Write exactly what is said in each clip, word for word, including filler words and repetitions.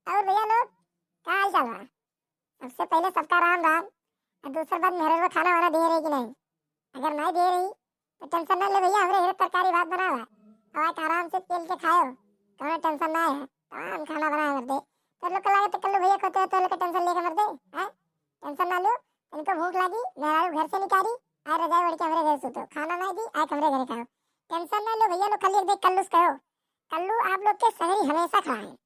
और भैया लोग, का हाल चाल बा? सबसे पहले सबका राम राम। और दूसर बात, मेहररुआ खाना वाना दिहे रही कि नहीं? अगर नहीं दिहे रही तो टेंशन ना ले भैया, हमरे घरे तरकारी भात बना हुआ, अब आके आराम से पेल के खायो, कौनो टेंशन ना है, तमाम खाना बना है मर्दे। तो लोग के लागे तो कल्लू भैया कहते हो तो लोग के टेंशन लेके मर्दे, हैं? टेंशन ना लो, इनको भूख लगी, मेहरारू घर से निकारी, आए रजाई ओढ़ के हमरे घरे सुतो, खाना नहीं दी, आए हमरे घरे खाओ, टेंशन ना लो भैया लोग, खाली एक देख कल्लू से कहो, कल्लू आप लोग के संगरी हमेशा खड़ा है।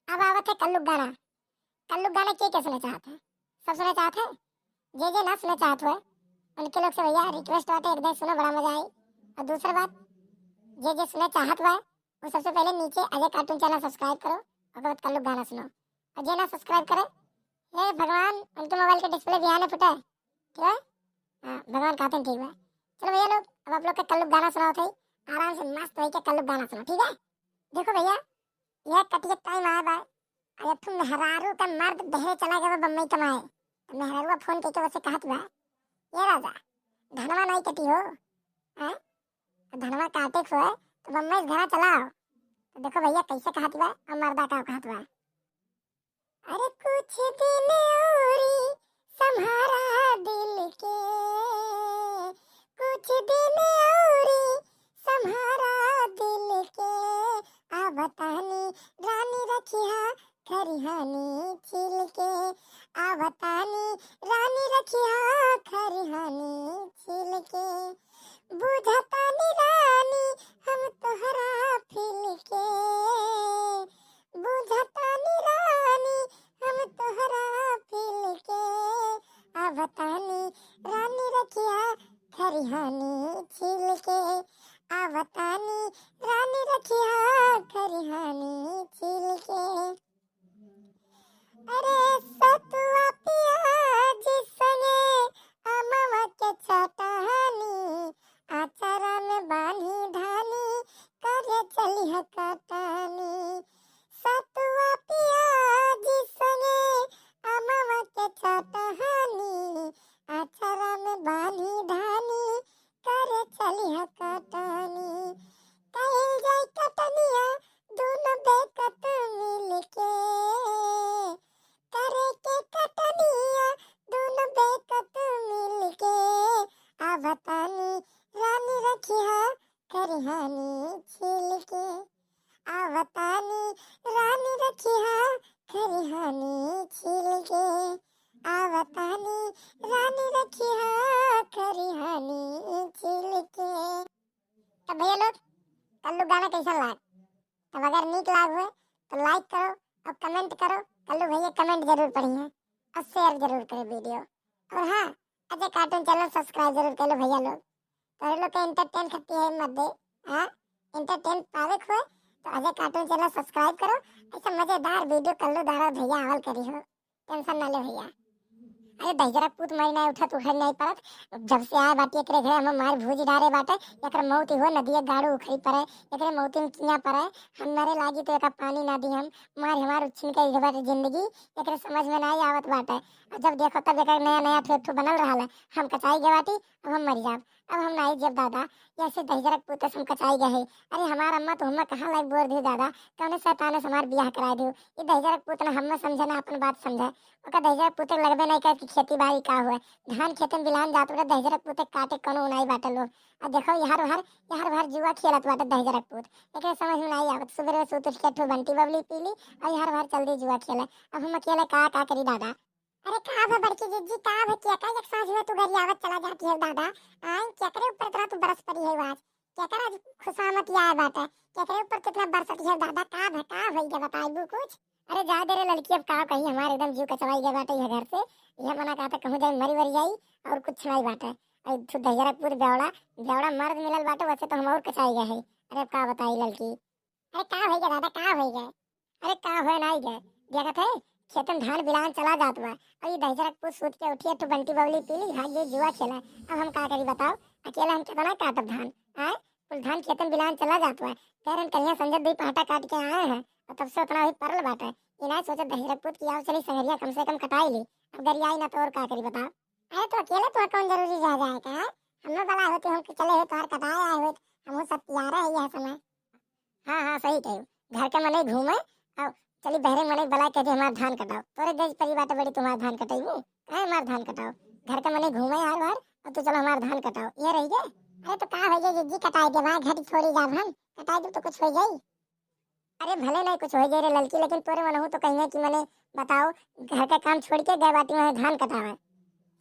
अब आवत है कल्लू गाना। कल्लू गाना के के सुने चाहत है? सब सुने चाहत है? जे जे ना सुने चाहत हुए, उनके लोग से भैया रिक्वेस्ट बाटे, एक दिन सुनो, बड़ा मजा आई। और दूसर बात, जे जे सुने चाहत हुए, वो सबसे पहले नीचे अजय कार्टून चैनल सब्सक्राइब करो, ओकर बाद कल्लू गाना सुनो। और जे ना सब्सक्राइब करे, हे भगवान, उनके मोबाइल के डिस्प्ले बिहाने फुटे, ठीक है? हाँ, भगवान कहते हैं, ठीक बा। चलो भैया लोग, अब आप लोग के कल्लू गाना सुनाओ थे, आराम से मस्त होई के कल्लू गाना सुनो, ठीक है? देखो भैया, यह कटिया टाइम आया बा, अगर तुम मेहरारू का मर्द बहरे चला गया बम्बई कमाए, तो मेहरारू फोन करके वैसे कहत बा, "ये राजा, धनवा नहीं कटी हो, हैं? तो धनवा काटे को है, तो बम्बई से घरा चलाओ।" तो देखो भैया, कैसे कहत बा और मर्दा का कहत बा। अरे कुछ दिन औरी सम्हारा दिल के, कुछ दिन औरी सम्हारा दिल के, आवतानी रानी रखिया खरिहानी छिल के, आवतानी रानी रखिया खरिहानी छिल के, बुझतानी रानी हम तोहरा फिल के, बुझतानी रानी हम तोहरा फिल के, आवतानी रानी रखिया खरिहानी छिल के, आवतानी रानी रखिया खरिहानी छिल के। अरे सतुआ पियाज संगे अमवा के चटनी, आचारा में बान्ही धानी, करे चलिह कटनी। सतुआ पियाज संगे अमवा के चटनी, आचारा में बान्ही धानी, करे चलिह कटनी। कइल जाई कटनिया दुनो बेकत मिलके, करे के कटनिया दुनो बेकत मिलके, आवतानी रानी रखिया खरिहानी छिल के, आवतानी रानी रखिया खरिहानी छिल के, आवतानी रानी रखिया खरिहानी छिल के। तो भैया लोग, कल्लू गाना कैसा लाग? तब अगर नीक लाग हुए तो लाइक करो और कमेंट करो। कल्लू भैया कमेंट जरूर पढ़िए और शेयर जरूर करें वीडियो। और हाँ, अजय कार्टून चैनल सब्सक्राइब जरूर कर लो भैया लोग। तो लोग के एंटरटेन करती है मत दे, हाँ, एंटरटेन पावे हुए तो अजय कार्टून चैनल सब्सक्राइब करो। ऐसा मजेदार वीडियो कल्लू दारा भैया आवल करी हो, टेंशन ना ले भैया। अरे दहिजरा पूत मारी ना उठत उखड़ नहीं परत, जब से आए बाटी एकरे घरे हम मार भूज डारे बाटे, एकर मौत हो नदिया गाड़ू उखड़ी पड़े, एकरे मौत में किया पड़े, हम मरे लागी तो एका पानी ना दी हम, मार हमार उच्छिन के इधर बाटे जिंदगी, एकरे समझ में नहीं आवत बाटे। और जब देखो तब एकर नया नया ठो ठो बनल रहल है, हम कचाई गए बाटी, अब हम मर जाब, अब हम नहीं जब दादा, ऐसे दहिजरक पूत से हम कचाई गए है। अरे हमार अम्मा तो हमें कहाँ लायक बोर दी दादा, कौने शैताने से हमार बियाह कराए दियो, ये दहिजरक पूत ना हमें समझे ना अपन बात समझे। ओकर दहिजर पुत्र लगबे नहीं करे कि खेती बाड़ी का हुए, धान खेते में बिलान जात, ओकर दहिजर पुत्र काटे कोनो उनाई बाटे लोग। आ देखो, यार वार, यार वार जुआ खेलत बाटे दहिजर पुत्र, एकरे समझ में नहीं आवत। सुबह सूत उठ के ठो बंटी बबली पी ली और यार वार चल दी जुआ खेले। अब हम अकेले का, का करी दादा? अरे का भा बड़की जिज्जी, का भा, केका एक साँझ में तू गरियावत चला जाती है दादा? आय, केकरे ऊपर इतना तू बरस पड़ी है आज? केकरा खुशामद आए बाटे? केकरे ऊपर कितना बरसत है दादा? का भा, का होई गया, बताइबू कुछ? अरे जा दे रे लड़की, अब का कही, हमारे एकदम जीव कचवाई गया बाटे यह घर से। यह मना कहा था कहूँ जाई मरी वरी जाई और कुछ नहीं बाटे। अरे तू दहिजरकपुर बेवड़ा, बेवड़ा मर्द मिलल बाटे, वैसे तो हम और कचाई गए है। अरे अब का बताई लड़की? अरे का होई गया दादा, का होई गया? अरे का होए नहीं गए, देखत है खेतन धान बिलान चला जात बा। और ये दहिजरकपुर सूत के उठिए तो बंटी बबली पी ली, भाग गई जुआ खेला। अब हम का करी बताओ, अकेला हम कितना काटब धान? आए, कुल धान खेतन बिलान चला जात बा। पैरन करिया संजय दुई पहाटा काट के आए हैं और तब से उतना ही परल बाटे। ये ना सोचत दहिजरकपुर की आओ चली संगरिया कम से कम कटाई ली। अब गरियाई ना तो और का करी बताओ? अरे तो अकेले तो कौन जरूरी रह जाए का? हम लोग वाला होते हम चले हो तोहर कटाए आए हो, हम सब तैयार है यह समय। हाँ हाँ सही कहो, घर के मने घूमे और चली बहरे मने बलाय कह दे हमार धान कटाओ। तोरे देश परी बाटे बड़ी तुम्हार धान कटाई हूँ। काहे हमार धान कटाओ? घर के मने घूमे यार बार और तू चलो हमार धान कटाओ। ये रही गे। अरे तो का हो गया जिज्जी, कटाई दे भाई, घट छोड़ी जाब हम। कटाई दे तो कुछ हो जाई। अरे भले नहीं कुछ हो जाए रे ललकी, लेकिन तोरे मनहू तो कहिए कि मने बताओ, घर का काम छोड़ के गए बाटी वहाँ धान कटावे।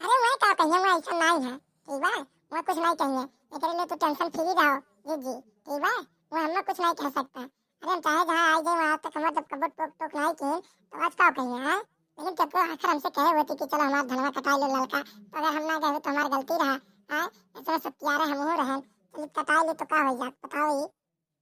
अरे वहाँ का कहिए, वहाँ ऐसा नहीं है, ठीक बा? वहाँ कुछ नहीं कहिए, एकरे लिए तो टेंशन फ्री रहो जिज्जी, ठीक बा? वहाँ हम कुछ नहीं कह सकता। अरे हम चाहे जहाँ आई जाए, वहाँ तक हमारे जब कबो टोक टोक नहीं किए तो आज का कहिए, हाँ? लेकिन जब तो आखिर हमसे कहे होती कि चलो हमारा धनवा कटाई लो ललका, तो अगर हम ना गए तो हमारी गलती रहा, हाँ? इतना सब प्यारे हम हो रहन, चलिए कटाई ले तो का हो जात, बताओ ये।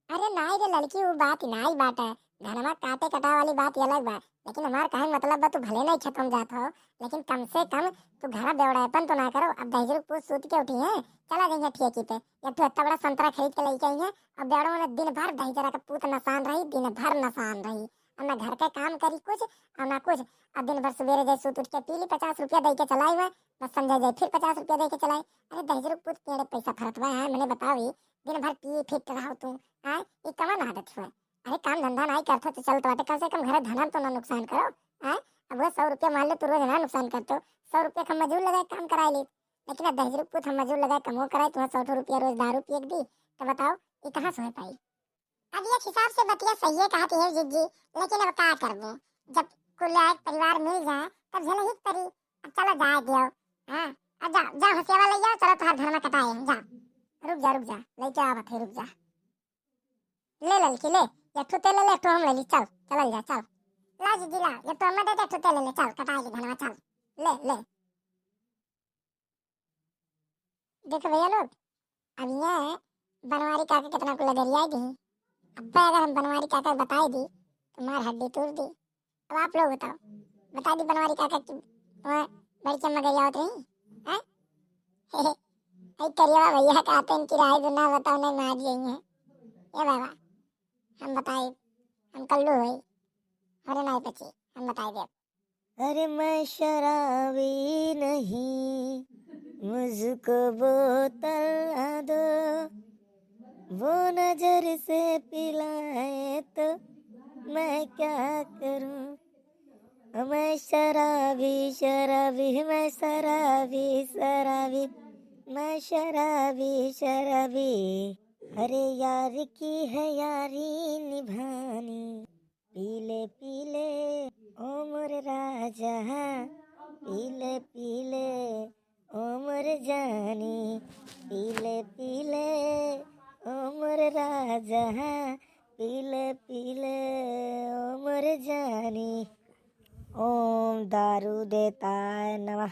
अरे नाई रे लड़की, वो बात नाई बाटे। धनवा काटे कटावे वाली बात ये अलग बा, लेकिन हमार कहे मतलब बा, तू भले नहीं खेतों में जात हो, लेकिन कम से कम तू घरा बेवड़ापन तो ना करो। अब दहिजरू पूत सूत के उठी है, चला जाइए ठेकी पे, एक ठो इतना बड़ा संतरा खरीद के लेके आई है। अब बेवड़ा में दिन भर दहिजरा का पूत नसान रही, दिन भर नसान रही। अब ना घर के काम करी कुछ, और ना कुछ। अब दिन भर सवेरे जाए सूत उठ के पी ली, पचास रुपया दे के चलाई हुआ, बस संझा जाए फिर पचास रुपया दे के चलाई। अरे दहिजरू पूत केड़े पैसा फरत बा है, मने बताओ ही, दिन भर पिए फिट रहो तू, हाँ? ये कवन आदत हुआ? अरे काम धंधा नाई करत हो तो चलत बाटे, कम से कम घरे धनन तो ना नुकसान करो, हाँ? अब वो सौ रुपया मान लो तू रोज ना नुकसान करत हो, सौ रुपया के हम मजूर लगाए काम कराए ले, लेकिन अब दहिजरू पूत हम मजूर लगाए कमो कराए, तुम्हें सौ ठो रुपया रोज दारू पिए के दी, तो बताओ ये कहाँ से हो पाई? अब एक हिसाब से बतिया सही है कहत है जिज्जी, लेकिन अब का करबो, जब कुल एक परिवार मिल जाए तब झेले ही परी। अब चलो जाए दियो, हाँ? अब जा, जा हंसियावा ले जाओ, चलो तोहार धनवा कटाए, जा। रुक जा, रुक जा, लेके आवत है, रुक जा। ले ललकी ले, एक ठो तेल ले ले, एक ठो हम ले ली, चल, चलल जा, चल। ला जिज्जी ला, एक ठो हमें दे दे, एक ठो तेल ले ले, चल, कटाए के धनवा, चल, ले, ले। देखो भैया लोग, अब ये बनवारी काका कितना कुल गरियाई दी। अब अगर हम बनवारी काका के बताई दी तो मार हड्डी तोड़ दी। अब आप लोग बताओ, बता दी बनवारी काका की वहाँ बड़ी चम्मा गरियावत रही, हैं? ऐ करिया भैया कहते हैं कि राय दुना बताओ नहीं मार जाइए। ये बाबा, हम बताए, हम कल्लू होई, हरे नाई पची, हम बताए दे। अरे मैं शराबी नहीं, मुझको बोतल ना दो, वो नजर से पिलाए तो मैं क्या करूं। मैं शराबी, शराबी, मैं शराबी, शराबी, मैं शराबी, शराबी। अरे यार की है यारी निभानी, पीले पीले ओ मोर राजा, पीले पीले ओ मोर जानी, पीले पीले ओ मोर राजा, पीले पीले ओ मोर जानी। ओम दारू देवताय नमः,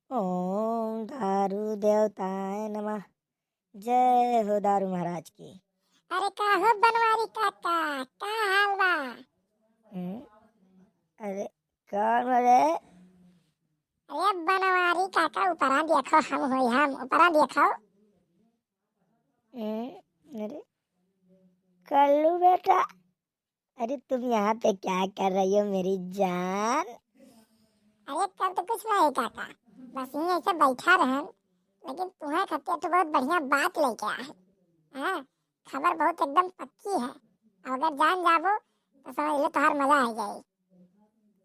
ओम दारू देवताय नमः। जय हो दारू महाराज की। अरे का हो बनवारी काका, का हाल बा? हम्म, अरे कौन बोले? अरे बनवारी काका, ऊपरा देखो, हम होई हम, ऊपरा देखो। हम्म, अरे कल्लू बेटा, अरे तुम यहाँ पे क्या कर रही हो मेरी जान? अरे कर तो कुछ नहीं काका, बस यहीं ऐसे बैठा रहन, लेकिन तुम्हें खातिर तो बहुत बढ़िया बात लेके आए हैं। हाँ, खबर बहुत एकदम पक्की है, और अगर जान जाबो तो समझ लो तुम्हार मजा आ जाए।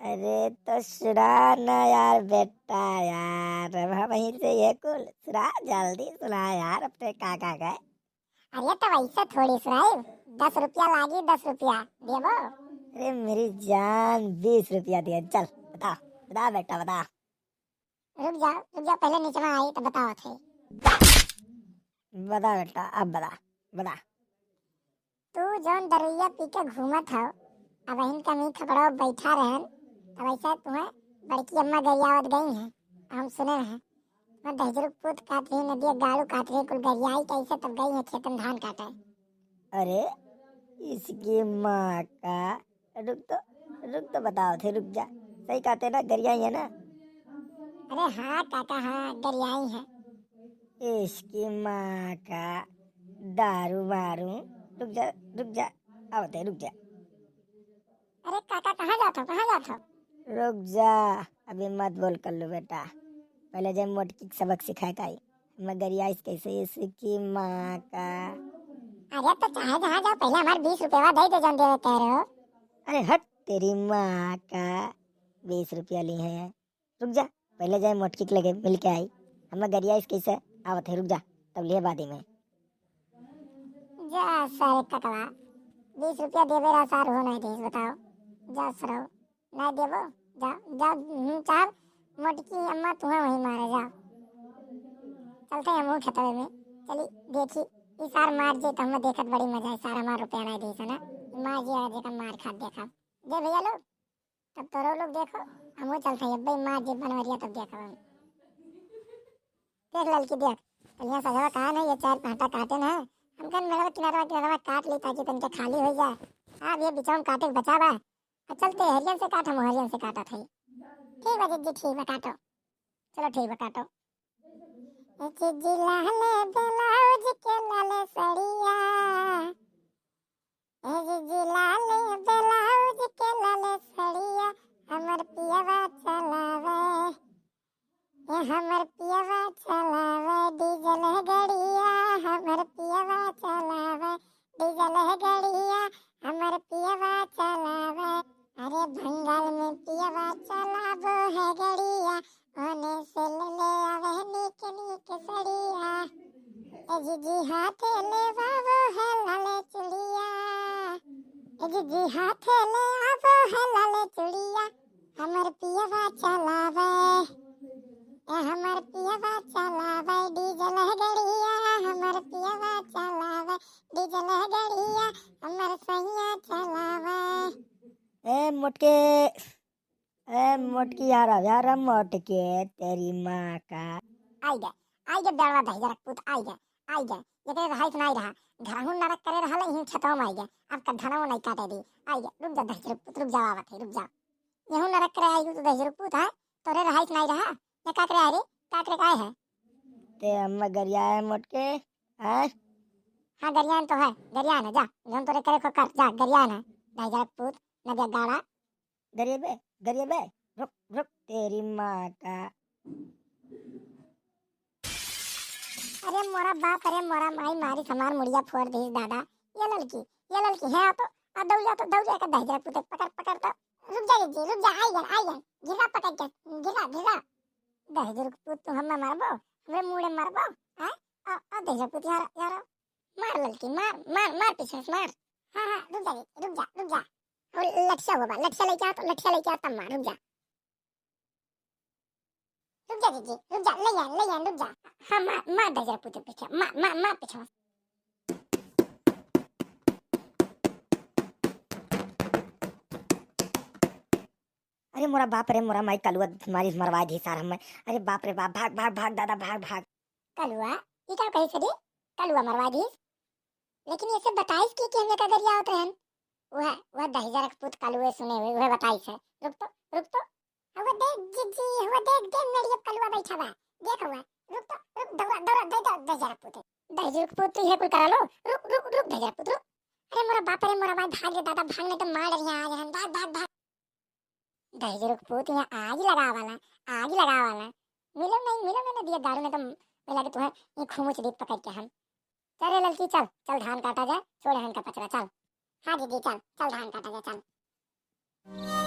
अरे तो सुना ना यार बेटा, यार अब हम वहीं से ये कुल सुना, जल्दी सुना यार अपने काका का। अरे तो वैसे थोड़ी सुनाई, दस रुपया लागी, दस रुपया देबो। अरे मेरी जान, बीस रुपया दिया, चल बता, बता बेटा बता। रुक जा, रुक जा, पहले नीचे में आई तो बताओ थे। बता बेटा, अब बता, बता। तू जौन दरुइया पी के घूमत हो, अब हिन कमी खपड़ो बैठा रहन, तब ऐसे तुम्हें बड़की अम्मा गरियावत गई हैं, हम सुने हैं। मैं दहिजरू पूत काट रही, नदिया गाड़ू काट रही, कुल गरियाई कैसे तब गई है खेतन धान काटे। अरे इसकी माँ का, रुक तो, रुक तो बताओ थे, रुक जा। सही कहते ना, गरियाई है ना? अरे हाँ काका, हाँ गरियाई है। इसकी माँ का दारू मारू। रुक जा, रुक जा, आवते, रुक जा। अरे काका, कहाँ जात हो, कहाँ जात हो? रुक जा, अभी मत बोल कल्लू बेटा, पहले जे मोटकी के सबक सिखाए का आई। मैं गरियाइस कैसे, इसकी माँ का। अरे तो चाहे जहाँ जाओ, पहले हमारे बीस रुपया दे दे, जौन देवे कह रहे हो। अरे हट, तेरी माँ का, बीस रुपया ली है। रुक जा, पहले जाए मोटकी के लगे मिल के आई। हमें गरिया इस कैसे आवत है, रुक जा, तब लिए बादी में। जा सारे ककवा, बीस रुपया देवे रहा सार हो नहीं देस, बताओ। जा सरो, नहीं देबो, जा, जा, हम्म, चाल, मोटकी अम्मा तुहे वहीं मारे, जा। चलते हैं हमहू खेतवे में, चली देखी, ई सार मार जे तो हमें देखत बड़ी मजा है, सार हमार रुपया नहीं देस है ना, मार जे आज का मार खात देखा। दे भैया लोग, तब तोरो लोग देखो, हमहू चलते हैं, अब्बे मार जे बनवरिया तब देखो हम। देख ललकी देख, कलिया सजवा कहाँ ना ये चार कांटा काटे ना, हमकन मेड़वा किनारवा किनारवा काट ली ताकि तनके खाली हो जाए। अब ये बिचौन काटे के बचा बा, अब चलते हरियन से काट, हम हरियन से काटत है। ठीक बा जिज्जी, ठीक बा, काटो, चलो ठीक बा, काटो। ए जिज्जी लाले ब्लाउज के लाले सड़िया, ए जिज्जी लाले ब्लाउज के लाले सड़िया, हमर पियवा चलावे, ए हमर पियवा चलावे डीजल गड़िया, हमर पियवा चलावे डीजल गड़िया, हमर पियवा चलावे। अरे बंगाल में पियवा चलावो है गड़िया, ओने से ले ले आवे नीक नीक सड़िया। ए जिज्जी हाथे ले बाबो है लाले चुड़िया, ए जिज्जी हाथे ले आबो है लाले चुड़िया, हमर पियवा चलावे, ए हमर पियवा चलावे डीजल गड़िया, हमर पियवा चलावे डीजल गड़िया, हमर सैया चलावे। ए मोटके, ए मोटकी यार, यार मोटके, तेरी माँ का। आई गे, आई गे बेड़वा दहिजरक पूत, आई गे, आई गे। एकरे रहाइस नाई रहा, घरहू नरक करे रहल, इहीं खेतवा में आई गे। अब का धनवा नहीं काटे दी। आई गे, रुक जा दहिजरक पूत, रुक जा, आवत है, रुक जा। यहू नरक करे आई तू दहिजरक पूत है, तोरे रहाइस नाई रहा। ये का करे आए रे, का करे का आए है? ते अम्मा गरिया है मोटके, हैं? हाँ गरियान तो है, गरियान है, जा, जौन तोरे करे को कर, जा गरियान है, दहिजरक पूत, नदिया गाड़ा। गरियबे, गरियबे, रुक, रुक, तेरी माँ का। अरे मोरा बाप, अरे मोरा माई, मारी हमार मुड़िया फोड़ दीस दादा। ये ललकी, ये ललकी, है आ तो, आ दौड़ जा तो, दौड़ जा के दहिजरक पूत, पकड़, पकड़ तो। रुक जा जिज्जी, रुक जा, आई गन, आई गन, घिरा पकड़ के, घिरा, घिरा। दहिजरक पूत तू हमें मारबो, हमरे मुड़े मारबो, हैं? आ, आ दहिजरक पूत यार, यार, मार ललकी, मार, मार, मार पीछे से मार। हाँ, हाँ, रुक जा, रुक जा, रुक जा। और लठिया होबा, लठिया लेके आ तो, लठिया लेके आ तब मार, रुक जा। रुक जा जिज्जी, रुक जा, ले आ, ले आ, रुक जा। हाँ, मार, मार दहिजरक पूत पीछे, मार, मार, मार पीछे। अरे मोरा बाप रे, मोरा माई, कलुआ मारी मरवा दी सार हमें। अरे बाप रे बाप, भाग, भाग, भाग दादा, भाग, भाग। कलुआ, ई का कही सरी? कलुआ मरवा दी। लेकिन ये सब बताइस कि, कि हमने का गरिया होत रहन? वह, वह दहिजरक पूत कलुए सुने हुए, वह बताइस है। रुक तो, रुक तो। हुआ देख जिज्जी, हुआ देख, देख मेरी अब कलुआ बैठा बा। देख हुआ, रुक तो, रुक, दौड़ा, दौड़ा, दे, दे, दहिजरक पूत। दहिजरक पूत तू ये कुल करा लो। रुक, रुक, रुक, दहिजरक पूत, रुक। अरे मोरा बाप रे, मोरा माई, भाग रे दादा, भाग, नहीं तो मार डरिया आज हम। भाग, भाग, भाग। दहिजरक पूत यहाँ आग लगा वाला, आग लगा वाला। मिलो नहीं, मिलो नहीं, दिया दारू नहीं तो मिला के तुम्हें ये खूमुच दी पकड़ के हम। चल रे ललकी, चल, चल धान काटा जाए, छोड़े हन का पचरा, चल। हाँ दीदी, चल, चल धान काटा जाए, चल।